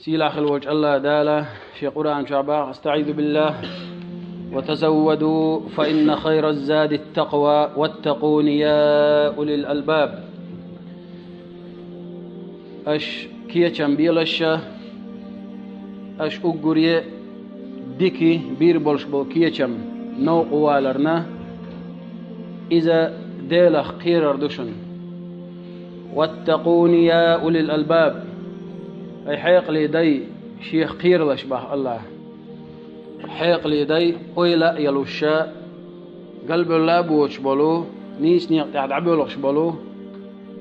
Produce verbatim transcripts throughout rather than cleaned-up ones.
Сийлахь хила волчу АллахӀ Дала шен Къуръан чохь боху: أستعيذ بالله. وتزودوا فإن خير الزاد التقوى واتقون يا أولي الألباب. Аша кечам белаш, аша уггаре дика бийр болуш болу кечам новкъа валарна, иза Делах кхерар ду шуна. واتقون يا أولي الألباب. Ай хьекъале дай, шех кхералаш боху АллахӀа. Хьекъале дай, ойла а йолуш, галбевлла а боцуш болу, нийса некъа тӀехь дӀабоьлхуш болу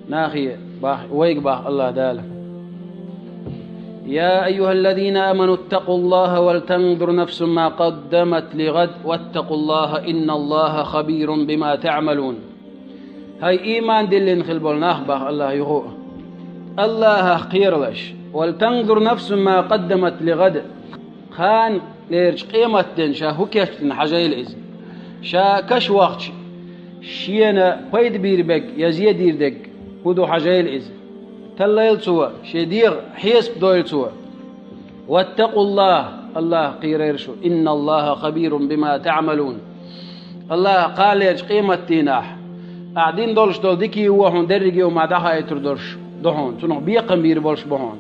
нахе боху, вайга боху АллахӀ Дала: يا أيها الذين آمنوا اتقوا الله ولتنظر نفس ما قدمت لغد واتقوا الله إن الله خبير بما تعملون. ХӀай, ийман диллина хила болу нах, боху АллахӀа юха а, АллахӀах кхералаш. ولتنظر نفس ما قدمت لغد. Кхана лерчу къематден ша хӀун кечдина хьажийла иза. Ша каш вахча, шена пайда бийр берг я зе дийр дерг хӀун ду хьажийла иза. Таллайла цо, шен дегӀан хьесап дойла цо. واتقوا الله, АллахӀах кхерайра шу, إن الله خبير بما تعملون. АллахӀа кхана лерчу къематдийнахь ахь дина долуш долу дикий вон хьуна дерриге а ма дӀахаийтур долуш ду хьуна, цунах бекхам бийр болуш бу хьуна.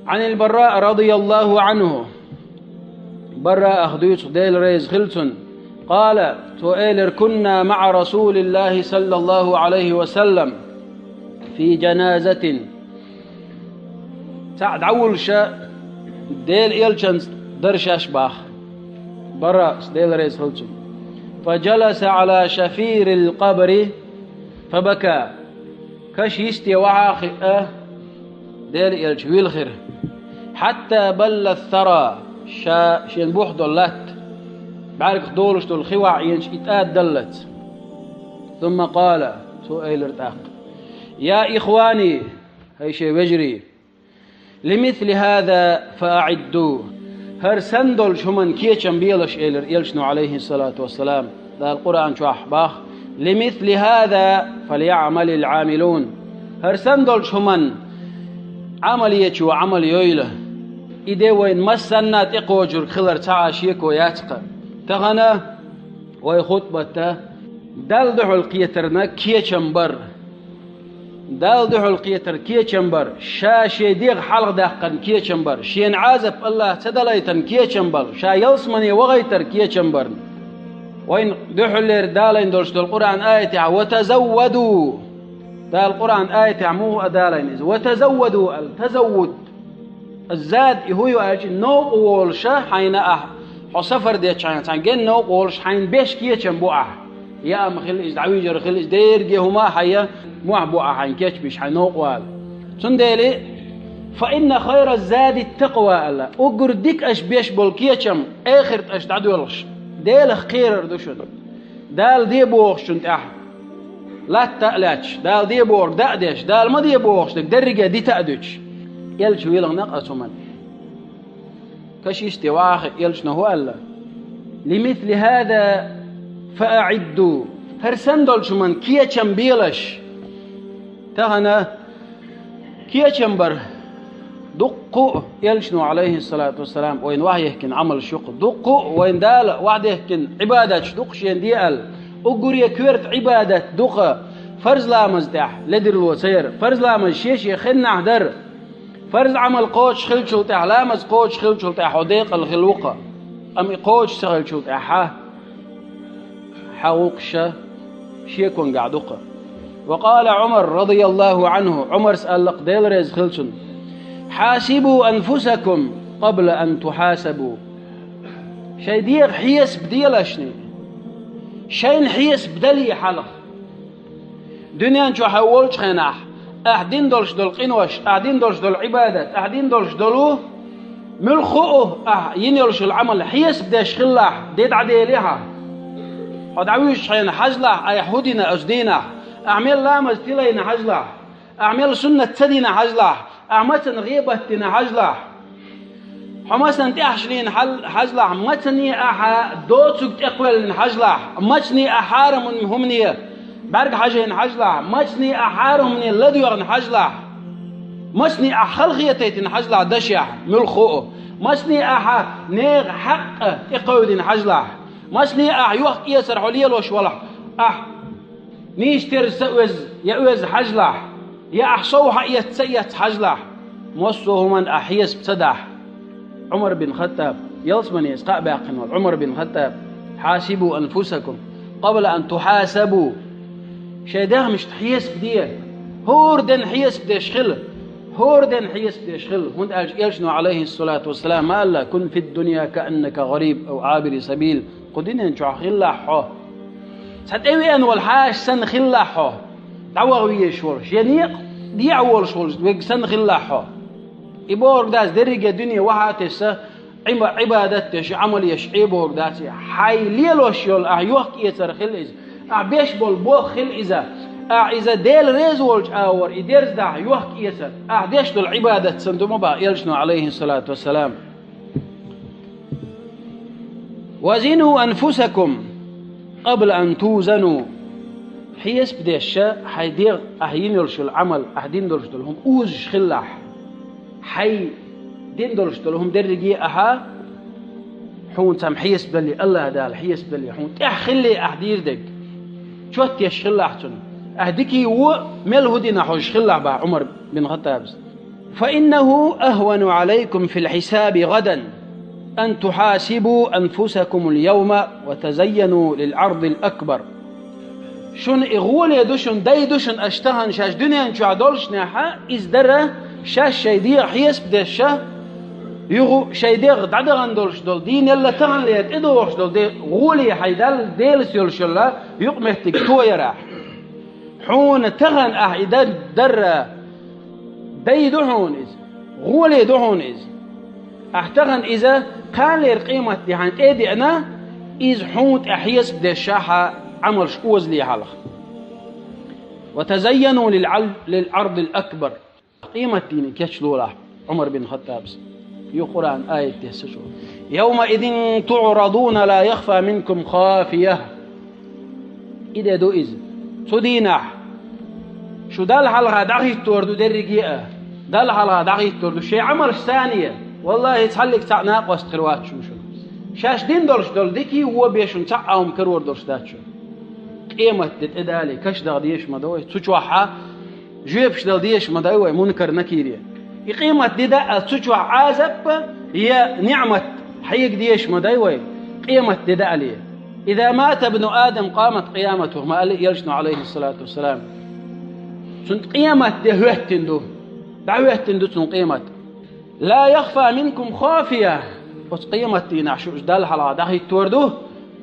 عن البراء رضي الله عنه. Бараах дуьйцу, Дела реза хила цунна. قال, цо элира: كنا مع رسول الله صلى الله عليه وسلم في جنازة. Цхьаъ дӀавуллуш Делан элчанца дара шаьш боху. Бараъ, Дела реза хила цунна. فجلس على شفير القبر فبكى. Каш йисте вахьа а хиъна, Делан элча вилхира. حتى بل الثرى, ша шен бух долу латта, бӀаьргах долуш долу хи вахьа эцча, и тӀадаллалц. ثم قال, цо элира тӀаккха: يا إخواني, хӀай шен вежарий, لمثل هذا فأعدوا. ХӀара санна долчу хӀуманна кечам белаш, элира элчано, عليه الصلاة والسلام. Дала Къуръан чохь боху: لمثل هذا فليعمل العاملون. ХӀара санна долчу хӀуманна Ӏамал ечо Ӏамал йойла. И де вайна массанна а тӀекхочург хилар цхьа а шеко яц-кха. Тахана вай хутбат Далла дуьхьал кхетарна кечам бар. Далла дуьхьал кхетар кечам бар, ша шен дегӀ хьалха даккхарна кечам бар, шена Ӏазап АллахӀа ца далайтарна кечам бар, ша ялсамане вахайтар кечам барна. Вайна дуьхьаллера далайн долуш долу Къуръан аятехь: وتزودوا. Дала Къуръан аятехь муха а далайна иза: وتزودوا аьлла, тазаввуд. Зад и хӀун ю аьлча, новкъа волуша хьайна ахь, хьо сафар дечхьайна цхьаьна генна новкъа волуш хьайна беш кечам бу ахь. Яа ма хила иза, дӀавижар хила иза, дерриге хӀума а хьайна мохь бу ахь хьайна кечбеш, хьайн новкъа вала. Цундела, فإن خير الزاد التقوى аьлла, уггар дика аша беш болу кечам, эхарт аша дӀадоьлхуш, Делах кхерар ду шуна. Дала де бохучунна тӀехь латта а лаьтташ, Дала де бохург дӀа а деш, Дала ма де бохуш дерг дерриге дита а дуьтуш, элча вилгӀна къа цу хӀуманна. Каш йисте вахьа а хиъна, элчано хӀун аьлла: لمثل هذا فأعدوا. ХӀара санна долчу хӀуманна кечам белаш. Тахана кечам бар дуккха а элчано, عليه الصلاة والسلام, вайна вахьа яхкина Ӏамалш ю-кха. Дуккха а вайна Дала вахьа дехкина Ӏибадаташ ду-кха шена де аьлла. Уггаре коьрта Ӏибадат ду-кха фарз ламаз тӀехь ледарло ца яр. Фарз ламаз шен-шен хеннахь дар. Фарз Ӏамал кхочуш хиллачул тӀехь, ламаз кхочуш хиллачул тӀехь хьо декъала хилла ву-кха. Амма и кхочуш ца хиллачул тӀехь хьан гӀуллакхаш шеконгахь ду-кха. وقال عمر رضي الله عنه, Ӏумарс аьлла-кх, Дела реза хила цунна: حاسبوا أنفسكم قبل أن تحاسبوا. Шайн дегӀан хьесап делашний, шайна хьесап дале хьалха. Дуьнен чохь хьо волчу хенахь, ахь дина долуш долу къинош, ахь дина долуш долу Ӏибадат, ахь дина долуш долу муьлхха а ахь йина йолуш йолу Ӏамал хьесап деш хилалахь, де дӀаделахь. Хьо дӀавуьжучу хенахь хьажалахь, айхьа хӀун дина оцу дийнахь, ахь мел ламаз тилайна хьажалахь, ахь мел суннат ца дина хьажалахь, ахь мацанна гӀийбат дина хьажалахь. Хьо мацанна тӀаьхьаш лийна хьал-, хьажалахь, мацане ахьа доцург тӀекхоьллина хьажалахь, мацане ахьа хьарам хӀумане бӀаьрг хьажийна хьажалахь, мацане ахьа хьарам хӀумане ладоьгӀна хьажалахь. Масане ахь халахетийтина хьажалахь дашехь, муьлха хуу. Масане ахьа нехан хьакъ тӀекхевдина хьажалахь. Масане ахьа йохк-эцар хьо лелош валахь, ахь нийсса терза ца оьзна, я оьзна хьажалахь, я ахь сов хьаэцна ца эцна хьажалахь. Массо а хӀуманна ахь хьесап ца дахь. Ӏумар бин Хаттаб, ялсамане кхаъ баьккхина волу Ӏумар бин Хаттаб: «Хьасибу анфусакум къабла ан тухьасабу». Шайн дегӀмашна хьесап де. ХӀора денна хьесап деш хила. ХӀора денна хьесап деш хила. ХӀунда аьлча Элчано, Ӏалайхиссалату вассалам, ма аьлла: «Кун фид дунья кааннака гӀариб ав Ӏабиру сабил». Кху дуьнен чохь хилалахь хьо цхьа тӀевеана волу хьаша санна хилалахь хьо, дӀаваха везаш волуш, я некъа дехьа волуш волуш верг санна хилалахь хьо. И бохург дац, дерриге дуьне вахьа а тесна, Ӏиба-, Ӏибадат деш, Ӏамал еш Ӏе бохург дац. Хьайн лелош йолу ахь йохк-эцар хила иза. Ахь беш болу болх хила иза. Ахь иза Дела реза волчу агӀор и дерза дахь йохк-эцар. Ахь деш долу Ӏибадат санна ду ма боху Элчано, Ӏалайхиссалату вассалам. «Вазину анфусакум къабла ан тузану». Хьесап деш, хьайн дегӀ ахь йина йолуш йолу Ӏамал, ахь дина долуш долу хӀума узуш хилалахь. Хьайн дина долуш долу хӀума дерриге ахьа хьуна цхьамма хьесап дале, АллахӀ Дала хьесап дале, хьуна тӀехь хилале ахь дийр дерг. Чот еш хилалахь цунна. Ахь дикий вон мел хӀун дина хьожуш хилалахь боху Ӏумар бин Хаттабас. «Фа иннаху ахвану Ӏалайкум фил хьисаби гӀадан ан тухьасибу анфусакумул явма ва тазайяну лил Ӏардил акбар». Шуна и гӀоле ду шуна, дай ду шуна аша тахана шаьш дуьнен чохь доллушехь, иза дара шаьш шайн дегӀ хьесап деш, юха шайн дегӀ дӀадахана долуш долу, дийнал таханлера тӀедогӀуш долу де-, гӀоле хьайн Далла Делаца йолуш йолу юкъаметтиг тоярахь. Хьуна тахана ахь и дан дарра дай ду хьуна иза, гӀоле ду хьуна иза. Ахь тахана иза кханлера къематде хьайн тӀе а деана, иза хьуна тӀе хьесап деш хьан Ӏамалш озале хьалха. «Ва тазайяну лил Ӏал-, лил Ӏардил акбар». Къематдийне кечлолахь, Ӏумар бин Хаттабас. Юха Къуръан аят дессачо: «Явма изин туӀрадуна ла яхфа минкум хафия». И де ду иза. Цу дийнахь шу Далла хьалха дӀахӀиттор ду дерриге а. Далла хьалха дӀахӀиттор ду шайн Ӏамалш санна. Валлахи, цхьаллиг цхьаъ накъост хир вац шуна шуна. Шаьш дина долуш долу дикий вон бен шуна цхьаъ а хӀума карор долуш дац шуна. Къематде тӀедале, каш даха дезаш ма ду вай. Цу чохь а жоьпаш дала дезаш ма дай вай Мункар-Накире. И къематде даа цу чохь Ӏазап я ниӀмат хьега дезаш ма дай вай къематде даале. «Иза мата ибну Адам къамат къияматуху», ма аьлла Элчано, Ӏалайхиссалату вассалам. Цунна къематде хӀоьттина ду. ДӀахӀоьттина ду цунна къемат. «Ла яхфа минкум хафия». Оцу къематдийнахь шу уьш Далла хьалха дӀахӀиттор ду.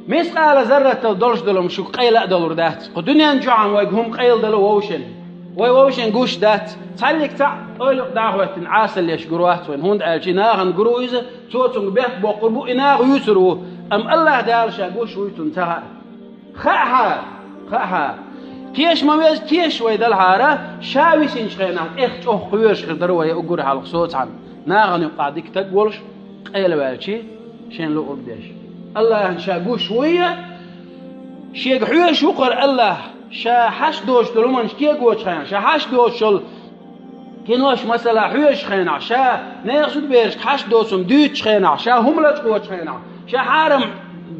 Мискъала зарратал долуш долу хӀума шуьга къайла а долур дац. Кху дуьнен чохь а вайга хӀума къайладало вовшийн. Вай вовшийн гуш дац. Цхьаллиг цхьаъ тӀойлакъ дӀахӀоьттина Ӏасаллеш гур вац вайн. ХӀунда аьлча и нахана гур ву иза, цо цунга бехк боккхур бу, и наха вуьйцур ву. Амма АллахӀ Дала ша гуш вуй цунна ца хаьа. Хаьа хьара, хаьа хьара. Теша ма веза, теша вай далахьара, ша висинчу хенахь тӀех чӀогӀа кхоьруш хир дара вай уггар хьалха соцахьана. Нахана юкъахь дика стаг волуш, къайлаваьлчи, шен луург деш. АллахӀна ша гуш вуй, шега хьоьжуш ву кхара АллахӀ, ша хьашт доцуш долу хӀуманаш кегочу хенахь, ша хьашт доцуш долу кинош, масала, хьоьжуш хенахь, ша нехан зудаберашка хьашт доцу хӀума дуьйцучу хенахь, ша хӀума лачкъочу хенахь, ша хьарам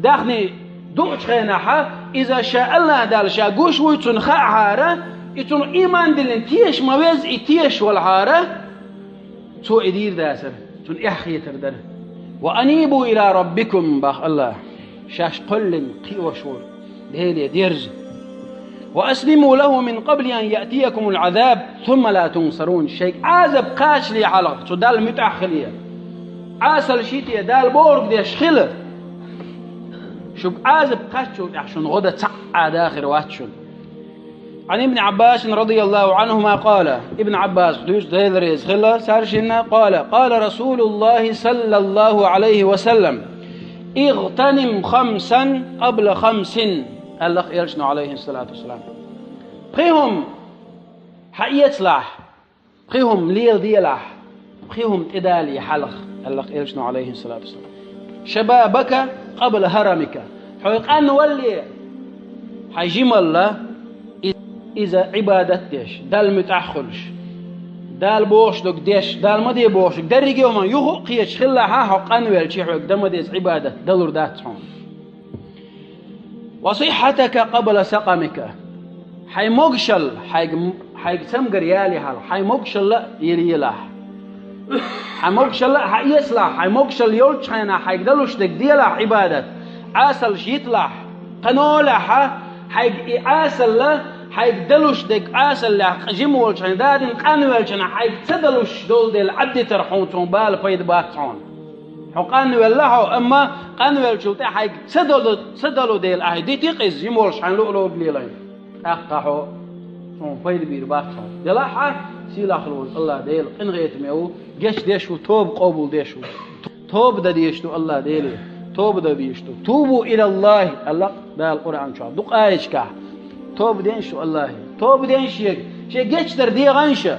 даьхни дуучу хенахь, иза ша АллахӀ Далла ша гуш вуй цунна хаьа хьара, и цунна ийман диллина теша ма веза, и теша валахьара, цо и дийр дацара, цунна эхь хетар дара. «Ва анибу ила раббикум», бах АллахӀ, шаьш кхоьллина кхиош волу Деле дерза. «Ва аслиму лаху мин къабли ан яътиякумул Ӏазаб, сумма ла тунсарун». Шайга Ӏазап кхачале хьалха, цу Далла муьтӀахь хиле. Ӏасалла ши те Дала бохург деш хила. Шуьга Ӏазап кхаччул тӀаьхьа шуна гӀо дан цхьа а дахар вац шуна. Ан ибн Ӏаббасин радияллаху Ӏанхума къала, Ибн Ӏаббас дуьйцу, Дела реза хила цаьршинна, къала, къала Расулуллахи саллаллаху Ӏалайхи ва саллам: «Игътаним хамсан къабла хамсин», аьлла Элчано, Ӏалайхиссалату вассалам. Пхи хӀума хьаэцалахь, пхи хӀума леладелахь, пхи хӀума тӀедале хьалха, аьлла Элчано, Ӏалайхиссалату вассалам. «Шабабака къабла харамика». Хьо къанвалле, хьайн жималла, и-, иза Ӏибадат деш, Далла муьтӀахь хуьлуш. Дала бохуш дерг деш, Дала ма де бохуш дерг, дерриге а хӀума юха а кхеташ хилалахь, хьо къанвелча хьоьга дан ма деза Ӏибадат далур дац хьуна. «وصحتك قبل سقمك». Хьайн могушалла хьайга, хьайга цамгар яле хьалха, хьайн могушалла а йилаелахь. Хьайн могушалла а хьаэцалахь, хьайн могушалла йолчу хенахь хьайга далуш дерг делахь Ӏибадат, Ӏасалш йиталахь, кханолехьа, хьайга и Ӏасалла, хьайга далуш дерг Ӏасаллехь, жима волчу хенахь, дадина къанвелча хенахь хьайга ца далуш долу дела Ӏаддитар хьуна цунах бала пайда бац хьуна. Хьо къанвелла хьо, амма къанвеллачул тӀаьхьа хьайга ца долу, ца долу дела ахь дитий-кх иза, жима волуш хьайн луъу-луъург лелайна. ТӀаккха хьо цунах пайда бийр бац хьо. Делахь а, сийлахь волчу АллахӀ Дела къинхетаме ву, гечдеш ву, тоба къобалдеш ву. Тоба дан дезаш ду АллахӀ Деле. Тоба дан безаш ду. «توبوا إلى الله», аьлла Дала Къуръан чохь дукха аяташкахь. Тоба ден шу АллахӀе. Тоба ден шега. Шен гечдар деханша.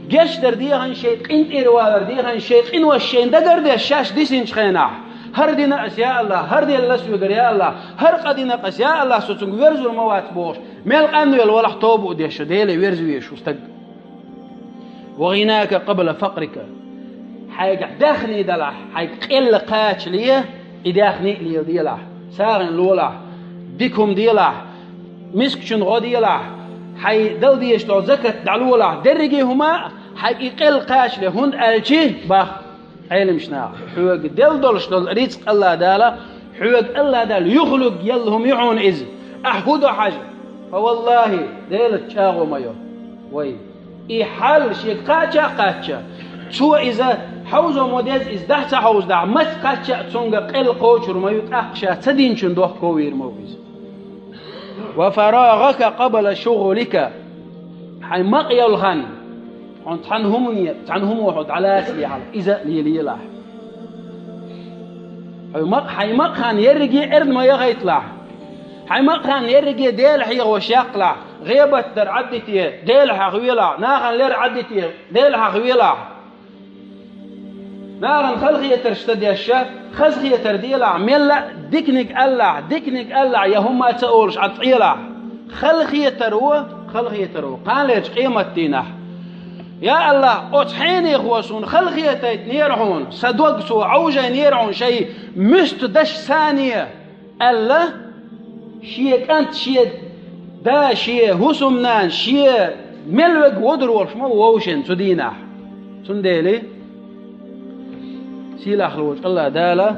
Гечдар деханша, шайн къинтӀера валар деханша, шайн къинош шайна дагардеш шаьш дисинчу хенахь. ХӀара дина ас, я АллахӀ, хӀара делла соьгара, я АллахӀ, хӀара къа дина ас, я АллахӀ, со цунга верзур ма вац бохуш. Мел къанвелла валахь, тоба а деш, Деле верза везаш ву стаг. «وغناك قبل فقرك». Хьайгахь даьхни далахь, хьайга къелла кхачале, и даьхни а леладелахь, сагӀина лолахь, дика хӀума делахь, мискачун гӀо делахь, хьайн дала дезаш долу закат дӀалолахь, дерриге а хӀума хьайга и къелла кхачале, хӀунда аьлча, бах Ӏеламчу наха, хьоьга делла долуш долу рицкъ АллахӀ Дала, хьоьга АллахӀ Дала юхалург елла хӀума ю хьуна иза. Ахь хӀун до хьажа? Фа валлахӀи, Делаца чӀагӀо ма йо. Вай. И хьал шега кхача а кхаьчча, цо иза хьовзо ма деза, иза дахь а ца хьовзадахь, маца кхаьчча а цуьнга къелла кхочур ма ю, тӀаккха ша ца динчун дохковийр ма ву иза. «وفراغك قبل شغلك». Хьайн макъ йолу хан, хьуна цхьана хӀумане, цхьана хӀумо хьо дӀалацале хьалха, иза а лелаелахь. Хьайн макъ, хьайн макъ хан ерриге а эрна ма яхайталахь. Хьайн макъ хан ерриге а Дела хьехош яккхалахь. ГӀебат дар Ӏаддите, Дела хьахавелахь. Нахана лер Ӏаддите, Дела хьахавелахь. Нахана халахетарш ца деш, хазахетар делахь, мелла а диканиг алахь, диканиг алахь, я хӀумма а ца олуш Ӏад къелахь. Халахетар ву, халахетар ву. Кханалерчу къематдийнахь. Я АллахӀ, оцу хьенехо суна халахетайтинера хьуна, сан дог цо Ӏовжайнера хьуна шайн муьста даш сане. Аьлла, шен кӀант, шен да, шен хӀусамнана, шен мел верг водур волуш ма ву вовшен цу дийнахь. Цундела сийлахь волчу АллахӀ Дала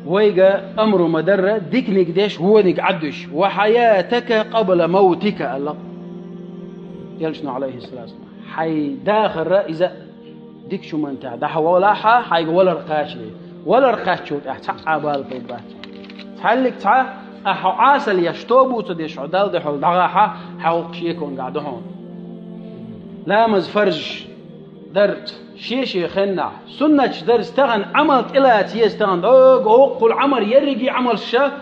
вайга амру ма-дарра, диканиг деш, вониг Ӏаддуьш. «وحياتك قبل موتك», аьлла Элчано, Ӏалайхиссалату вассалам. Хьайн дахарра иза дикачу хӀуманна тӀехь дӀахьавалахьа, хьайга валар кхачале. Валар кхаччул тӀаьхьа цхьа а бала пайда бац. Цхьаллиг цхьа, ахьа хьо Ӏасал еш, тоба а ца деш, хьо Далла дуьхьал дӀагӀахьа, хьо хӀокху шеконгахь ду хьуна. Ламаз фарзаш дар шен-шен хеннахь, суннаташ дар стагана Ӏамал тӀелаца еза стагана, дӀога хӀокхул Ӏамал, ерриге а Ӏамалш ша,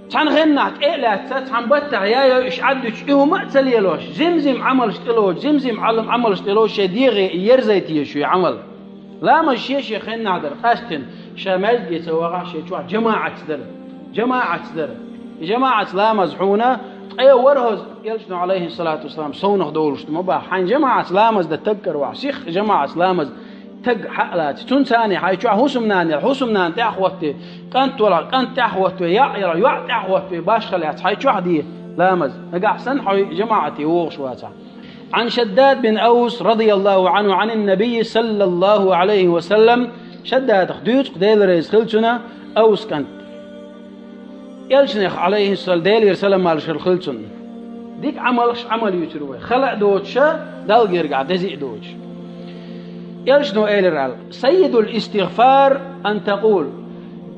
цхьана хеннахь тӀе а лаьцна, цхьана баттахь яй-йой уьш Ӏаддуьтуш, и хӀума а ца лелош, зим-зим Ӏамалш тӀелоцу, зим-зим Ӏалам Ӏамалш тӀелоцу, шайн дегӀе и ерзайта еза шен Ӏамал. Ламаз шен-шен хеннахь дар, къаьстина, ша маьждиге ца вахахь, шен чохь жамаӀатца дар. ЖамаӀатца дар. И жамаӀатца ламаз хьуна ткъе ворхӀазза, Элчано, Ӏалайхиссалату вассалам, совнах долуш ду ма боху. Хьайн жамаӀатца ламаз дан таг каравахь, сиха жамаӀатца ламаз таг хьа а лаца. Цунца цхьаьна хьайн чохь хӀусамнана яла, хӀусамнана тӀаьхьахӀоттаве, кӀант валахь, кӀант тӀаьхьахӀоттаве, яӀ ялахь, йоӀ тӀаьхьахӀоттаве, башхалла яц, хьайн чохь де ламаз. Нагахь санна хьо жамаӀате вогӀуш вацахь. عن شداد بن أوس رضي الله عنه عن النبي صلى الله عليه وسلم. Шаддадах дуьйцу-кх, Дела реза хила цунна, Авс кӀант. Элчанах, Ӏалайхиссалам, Делера салам-маршалла хила цунна. Дика Ӏамалш Ӏамал юьйцур вай. Хала а доцуша, Далла гергахь деза а доцуш. Элчано элира аьлла: «سيد الاستغفار أن تقول».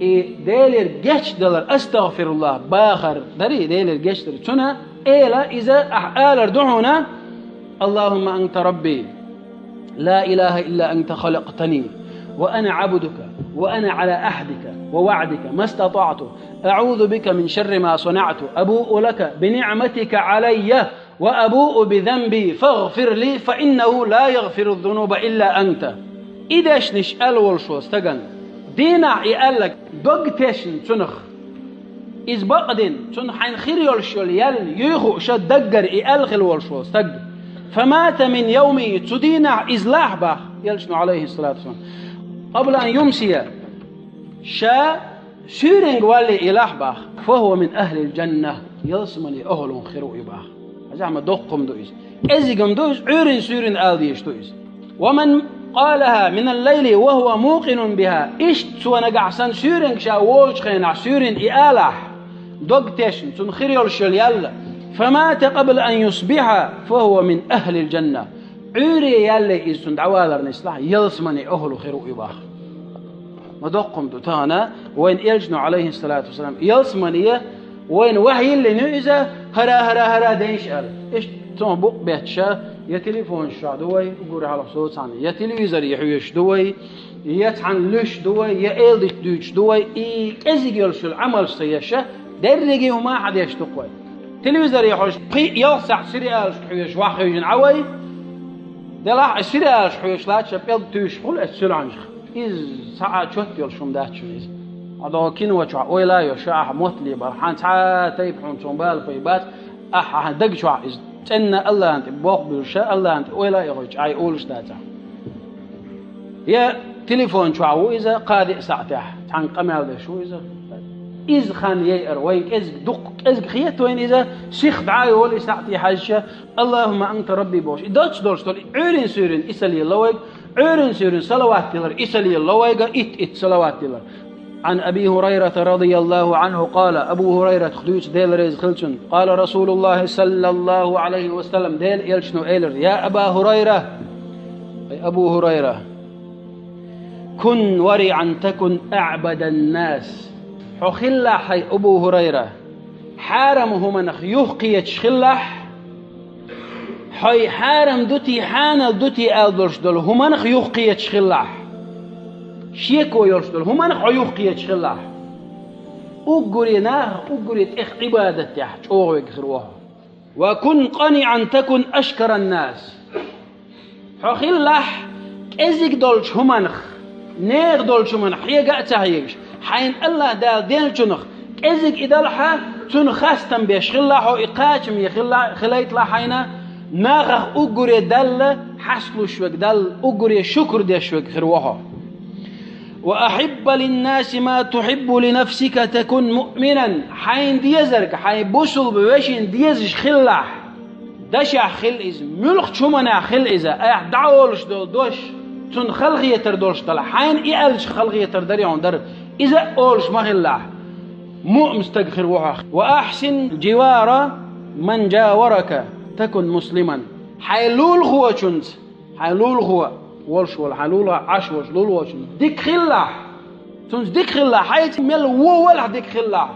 И Делера гечдалар, астагӀфируллахӀ бахар дарий, Делера гечдар. Цунна эла иза ахь алар ду хьуна: «اللهم أنت ربي لا إله إلا أنت خلقتني وأنا عبدك وأنا على عهدك ووعدك ما استطعت أعوذ بك من شر ما صنعت أبوء لك بنعمتك علي وأبوء بذنبي فاغفر لي فإنه لا يغفر الذنوب إلا أنت». И дешнаш аьлла волуш волу стагана дийнахь и аьлларг дог тешна цунах, иза бакъдина, цунна хьайна хир йолуш йолу ял юй хууш даггара и аьлла хила волуш волу стаг, فمات من يومه, цу дийнахь иза лахь бах, элчано, عليه الصلاة والسلام, قبل أن يمسي, ша суьйренга валле и лахь бах, فهو من أهل الجنة, ялсамане охӀлун хир ву и бах. Хьажахьа, ма доккха хӀума ду иза. КӀезига хӀума ду иза, Ӏуьйрин-суьйрин ала дезаш ду иза. ومن قالها من الليل وهو موقن بها, иштта цо нагахь санна суьйренга ша волчу хенахь суьйрина и алахь, дог тешна, цунна хир йолуш йолу ял, فمات قبل أن يصبح فهو من أهل الجنة. Ӏуьйре ялле иза цунна дӀавалар нислахь, ялсамане охӀлу хир ву и бах. Ма доккха хӀума ду тахана, вайн элчано, عليه الصلاة والسلام, ялсамане вайна вахьйиллина ю иза, хӀара, хӀара, хӀара дайша аьлла. Иштта цунах букъ бетташ, я телефонаш чохь ду вай, уггар хьалха соцахьана, я телевизоре хьоьжуш ду вай, я цхьана луьш ду вай, я эладита дуьйцуш ду вай, и кӀезиг йолуш йолу Ӏамалш ца еш, дерриге хӀума а хьан деш ду-кх вай. Телевизоре хьожуш, пхи-ялх сахьт сериалашка хьоьжуш вахьа хевшина Ӏа вай, делахь а сериалаш хьоьжуш лаьтташ, пӀелг туьйсуш хуьлу эцу суьлхьанчах. Иза цхьа а чот йолуш хӀума дац шуна иза. Хьан догӀу кино чохь ойла а йо, ша ахьа мотт лебар, хьан цхьа а тайпа хьуна цунна бала пайда бац, ахьа хьан даг чохь иза. ЦӀенна АллахӀан тӀе болх буьллуш, АллахӀан тӀе ойла а йохуьйтуш, Ӏай олуш дацахь. Я телефон чохь ву иза, кхаа-деа сахьтехь, цхьаьнга къамел деш ву иза. Иза хан яйар, вайн кӀезиг дуккха, кӀезиг хета вайна иза, сиха дӀа а йолу и сахьте хьаьжча, اللهم أنت ربي бохуш. И доцца долуш долу, и Ӏуьйрин-суьйрин и ца лелла вайга, Ӏуьйрин-суьйрин салават дилар и ца лелла вайга, итт-итт салават дилар. عن أبي هريرة رضي الله عنه قال, Абу ХӀурайратах дуьйцу, Дела реза хила цунна, قال رسول الله صلى الله عليه وسلم, Делан элчано элира: يا أبا هريرة, хӀай Абу ХӀурайра, كن ورعا تكن أعبد الناس. Хьо хилалахь, хӀай Абу ХӀурайра, хьарам хӀуманах юхакхеташ хилалахь, хьо и хьарам ду те, хьанал ду те аьлла долуш долу хӀуманах юхакхеташ хилалахь. Шеко йолуш долу хӀуманах хьо юхакхеташ хилалахь. Уггаре нахах, уггаре тӀех Ӏибадат дехь чӀогӀа верг хир ву хьо. وكن قنعا تكن أشكر الناس. Хьо хилалахь кӀезиг долчу хӀуманах, нехан долчу хӀуманах хьега а ца хьегаш, хьайна АллахӀ Дала деллачунах кӀезиг и далахь, цунах хастам беш хилалахь хьо, и кхачаме хила-, хилийталахь хьайна, нахах уггаре Далла хьаст луш верг, Далла уггаре шукр деш верг хир ву хьо. وأحب للناس ما تحب لنفسك تكن مؤمنا. Хьайна дезарг, хьайн бусулба вешина дезаш хилалахь. Дашехь хила иза, муьлххачу хӀуманехь хила иза, айхьа дӀаолуш долу дош, цунна халахетар долуш далахь, хьайна и аьлча халахетар даре хьуна дара, иза а олуш ма хилалахь. Муъмин стаг хир ву хьо. وأحسن جوار من جاورك تكن مسلما. Хьайн лулахочунца, хьайн лулахо волуш волу, хьайн лулахо Ӏаш волчу лулахочунца дика хилалахь. Цунца дика хилалахь, хьайца мел вон валахь дика хилалахь.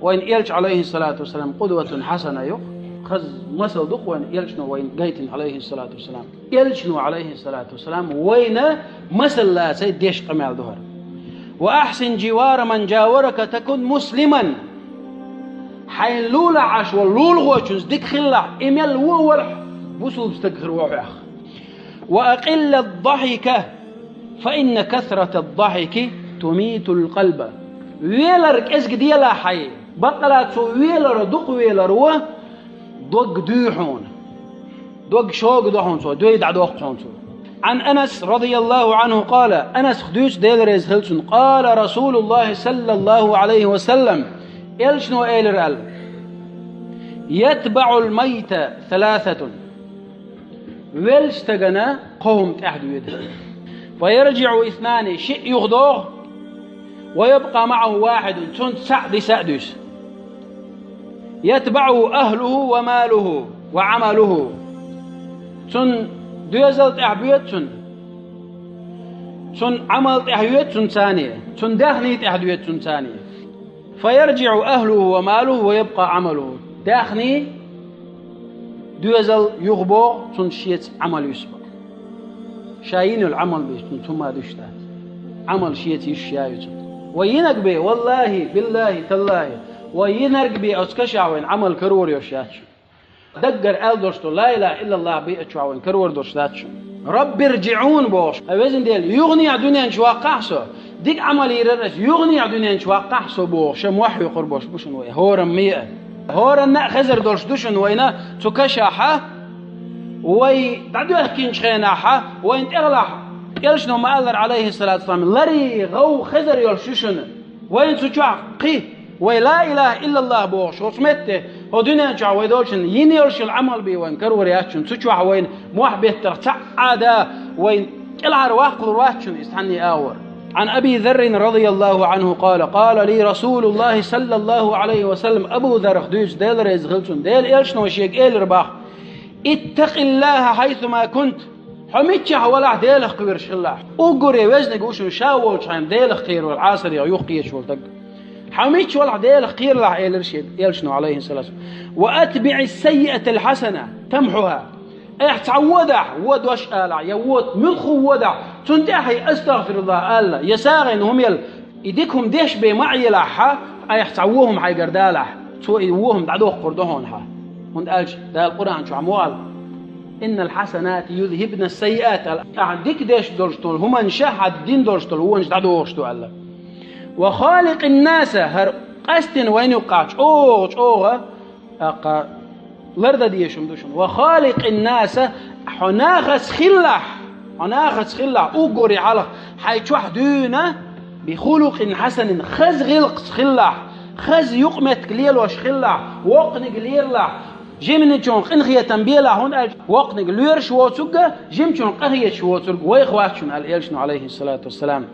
Вайн элча, عليه الصلاة والسلام, قدوة حسنة ю-кх. Хаза масал ду-кх вайн элчано вайна гайтина, عليه الصلاة والسلام. Элчано, عليه الصلاة والسلام, вайна масал лацай деш къамел ду хӀара. وأحسن جوار من جاورك تكن مسلما. Хьайн лулахь Ӏаш волу лулахочунца дика хилалахь, и мел вон валахь бусулба стаг хир ву хьох. وأقل الضحك فإن كثرة الضحك تميت القلب. Велар кӀезиг делахь хьайн, баккъала цо велар дукха велар ву, дог дуьй хьуна. Дог шога до хьуна цо, дуьй дӀадоккху хьуна цо. عن أنس رضي الله عنه قال, Анасах дуьйцу, Дела реза хила цунна, قال رسول الله صلى الله عليه وسلم, элчано элира аьлла: يتبع الميت ثلاثة. Веллачу стагана кхо хӀума тӀаьхьа доьду. فيرجع اثنان, шиъ юхадогӀу, ويبقى معه واحد, цунца цхьаъ диса а дуьсу. يتبعه أهله وماله وعمله. Цунна доьзал тӀаьхьа боьду цунна. Цунна Ӏамал тӀаьхьа йоьду цунна царна. Цунна даьхний тӀаьхьа доьду цунна царна. فيرجع أهله وماله ويبقى عمله. Даьхний, доьзал юхабогӀу, цунна шеца Ӏамал юьсу боху. Ша йина йолу Ӏамал бен цунна хӀума дуьсуш дац. Ӏамал шеца йиш яц цунна. Вай йинарг бен, валлахӀи, биллахӀи, таллахӀи, вай йинарг бен оцу кашахь вайна Ӏамал карор йолуш яц шуна. Даггара аьлла долуш долу ла илахӀа иллаллахӀ бен оцу чохь вайна карор долуш дац шуна. رب ارجعون бохуш, хӀай везан Дела, юханехьа дуьнен чу ваккхахьа со. Дика Ӏамал йийр яра ас, юханехьа дуьнен чу ваккхахьа со бохуш, ша мохь хьоькхур болуш бу шуна вай. ХӀораммо а, хӀоранна а хезар долуш ду шуна вайна цу кашахьа. Вай дӀадоьхкинчу хенахь, вайн тӀехь элчано ма-аллара, Ӏалайхиссалату вассалам, ларий гӀов хезар йолуш ю шуна. Вайн цу чохь кхин, вай ла илаха иллаллах бохуш, оцу метте, хӀо дуьнен чохь вай долчун йина йолуш йолу Ӏамал бен вайн карор яц шуна. Цу чохь вайн мохь беттарх цхьа а да, вайн кӀелхьара ваккхалур вац шуна иза цхьанне агӀор. عن أبي ذر رضي الله عنه قال: قال لي رسول الله صلى الله عليه وسلم, Абу Заррах дуьйцу, Дела реза хила цунна, Делан элчано шега элира боху: «اتق الله حيثما كنت». Хьо миччахь валахь, Делах кхоьруш хилалахь. Уггаре везаниг ву шуна ша волчу хьайна Делах кхерор Ӏасаре юхкхеташ волу стаг. Хьо миччахь валахь, Делах кхералахь, элира шега элчано, Ӏалайхиссалату вассалам. «وأتبع السيئة الحسنة تمحها». Айхьа цхьа вон дахь, вон дош алахь, я вон муьлхха вон дахь, цунна тӀаьхье «астагӀфируллах» ала, я сагӀина хӀума яла, и дика хӀума деш бен ма Ӏелахь хьан, айхьа цхьа вон хӀума хьайгара далахь, цо и вон хӀума дӀадоккхур ду хьуна хьан. ХӀунда аьлча Дала Къуръан чохь ма аьлла: «إن الحسنات يذهبن السيئات», аьлла. Ахьа дика деш долуш долу хӀуманаш хьан дина долуш долу вонаш дӀадохуш ду аьлла. «وخالق الناس», хӀара къаьсттина вайна юккъахь чӀогӀа-чӀогӀа, тӀаккха лардан дезаш хӀума ду шуна. «وخالق الناس», хьо нахаца хилалахь, хьо нахаца хилалахь, уггаре хьалха хьайн чохь дуьйна, «بخلق حسن», хаза гӀиллакхца хилалахь, хаза юкъаметтиг лелош хилалахь, воккханиг лелалахь, жимачунна къинхетам белахь, хӀунда аьлча воккханиг лоьруш воцург а, жимачунна къахеташ воцург а вайх вац шуна аьлла элчано, Ӏалайхиссалату вассалам.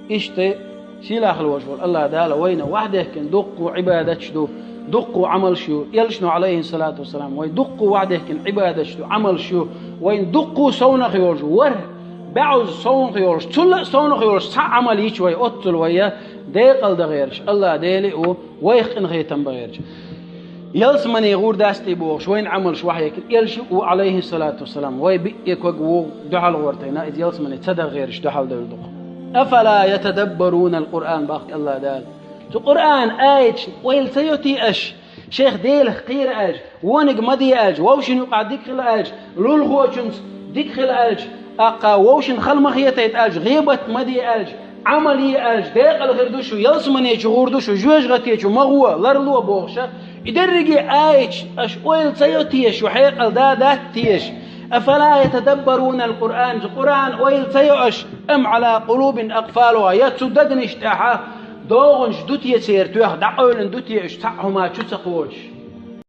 Иштта сийлахь волуш волу АллахӀ Дала вайна вахдехкина дуккха Ӏибадаташ ду, дуккха Ӏамалш ю. Элчано, Ӏалайхиссалату вассалам, вай дуккха вахдехкина Ӏибадаташ ду, Ӏамалш ю. Вайна дуккха совнах йолуш, ворхӀ бӀозза совнах йолуш, цул а совнах йолуш цхьа Ӏамал йича вай, оццул вай декъала дан гӀерташ, АллахӀ Дела а ву вайх къинхетам бан гӀерташ. Ялсамане гӀур дац те бохуш, вайна Ӏамалш вахдехкина элча а ву, Ӏалайхиссалату вассалам, вай биъ ког ву дуьхьал гӀортийна, иза ялсамане ца дан гӀерташ дуьхьал девлла ду-кх. «أفلا يتدبرون القرآن», боху АллахӀ Дала. Цу Къуръан аяташна ойла ца йо те аша, шайх Делах кхера аьлча, вониг ма де аьлча, вовшийн юкъахь дика хила аьлча, лулахочуьнца дика хила аьлча, тӀаккха вовшийн хала ма хетайта аьлча, гӀийбат ма де аьлча, Ӏамал е аьлча, декъала хир ду шу, ялсамане чу гӀур ду шу, жоьжахате чу ма гӀо, ларло бохуш а, и дерриге аяташ аша ойла ца йо те, шу хьекъал дан дац те аша? «أفلا يتدبرون القرآن», цу Къуръан ойла ца йо аша, «أم على قلوب أقفالها», я цу дегнаш тӀехь догӀанаш ду те церан тоьхна, дӀакъевлина ду те уьш цхьа а хӀума чу ца кхочуш?